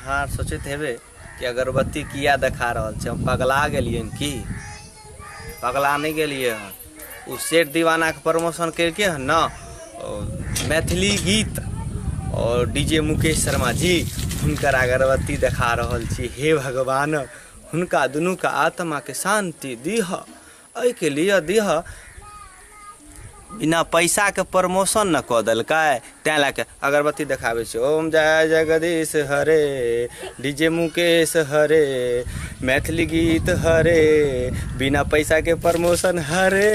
अहाँ सोचैत हेबै कि अगरबत्ती किया देखा रहल छै, हम पगला गेलियै की? पगला नहि गेलियै हन। ओ सेठ दीवानाके प्रमोशन केलकै हन ने, मैथिली गीत और डीजे मुकेश शर्मा जी, हुनकर अगरबत्ती देखा रहल छी। हे भगवान, हुनका दुनूके आत्माके शान्ति दिह, एहिके लिए दिह। बिना पैसाके प्रमोशन न कऽ देलकै, तैँ लए कऽ अगरबत्ती देखाबै छै। ओम जय जगदीश हरे, डीजे मुकेश हरे, मैथिली गीत हरे, बिना पैसाके प्रमोशन हरे।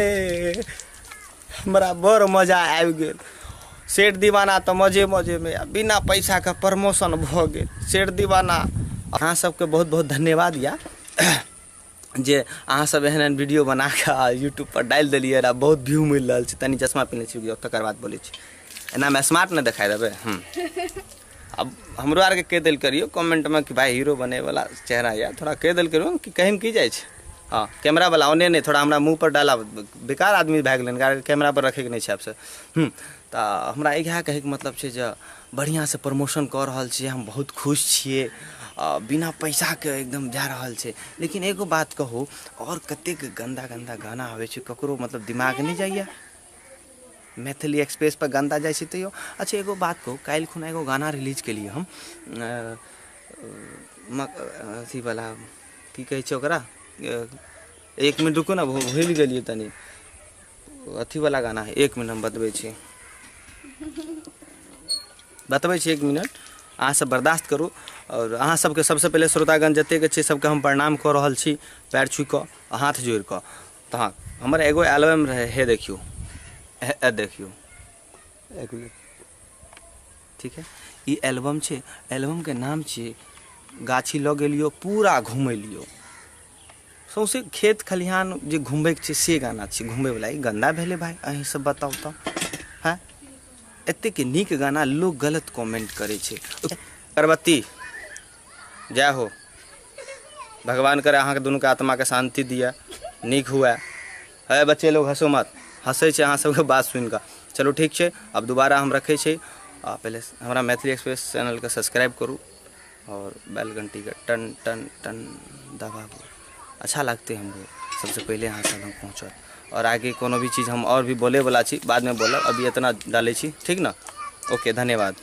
हमरा बड़ मजा आबि गेल। सेठ दीवाना तऽ मजे मजेमे बिना पैसाके प्रमोशन भऽ गेल। सेठ दीवाना, अहाँ सबके बहुत बहुत धन्यवाद या जे अहाँ सब एहन एहन वीडियो बना कऽ यूट्यूब पर डालि देलियै आ बहुत व्यू मिल रहल छै। तनी चश्मा पिन्हने छी, तकर बाद बोलै छी, एनामे स्मार्ट नहि देखाइ देबै। अब हमरो आरके कहि देल करियौ कमेंटमे कि भाई हीरो बनैवला चेहरा यऽ, थोड़ा कहि देल करियौ कि कहीमे की जाइ छै। हँ, कैमरा वाला ओने नहि, थोड़ा हमरा मुँह पर डाला, बेकार आदमी भए गेलै, कैमरा पर रखैके नहि छै आबसँ। तऽ हमरा इएह कहैके मतलब छै जे बढ़िआँसँ प्रमोशन कऽ रहल छियै, हम बहुत खुश छियै, बिना पैसाके एकदम जा रहल छै। लेकिन एगो बात कहू, आओर कतेक गन्दा गन्दा गाना आबै छै, ककरो मतलब दिमाग नहि जाइए मैथिली एक्सप्रेस पर गन्दा जाइ छै तैयो। अच्छा एगो बात कहू, काल्हि खुना एगो गाना रिलीज केलियै हम, अथीवला की कहै छै ओकरा, एक मिनट रुकू ने, भूलि गेलियै तनी, अथीवला गाना है, एक मिनट हम बतबै छी, एक मिनट अहाँ सब बर्दाश्त करू। और अहाँ सबके सबसे पहिले श्रोतागण जतेक छै सबके हम प्रणाम कऽ रहल छी, पैर छू कऽ हाथ जोड़ि कऽ। तऽ हँ, हमर एगो एल्बम रहै, हे देखियौ, हे देखियौ, एक मिनट, ठीक है, ई एल्बम छै, एल्बमके नाम छै गाछी लऽ गेलियौ पूरा घुमेलियौ, सौंसे खेत खलिहान जे घुमबैके छै से गाना छै घुमबैवला। ई गन्दा भेलै भाइ, अहीं सब बताउ तऽ। हँ, एतेक नीक गाना लोक गलत कमेंट करै छै। अगरबत्ती जय हो, भगवान करे अहाँके दुनूके आत्माके शान्ति दिअ, नीक हुए। हे बच्चे लोग हँसो मत, हँसै छै अहाँ सबके बात सुनिकऽ। चलू ठीक छै, आब दोबारा हम रखै छी। पहिले हमरा मैथिली एक्सप्रेस चैनलके सब्सक्राइब करू और बेल घंटीके टन टन टन दबाबू, अच्छा लगतै हमरो सबसे पहिले अहाँ सब लग पहुँचत। और आगे कोनो भी चीज़ हम और भी बोलेवला छी, बादमे बोलब, अभी इतना डालै छी, ठीक ने? ओके, धन्यवाद।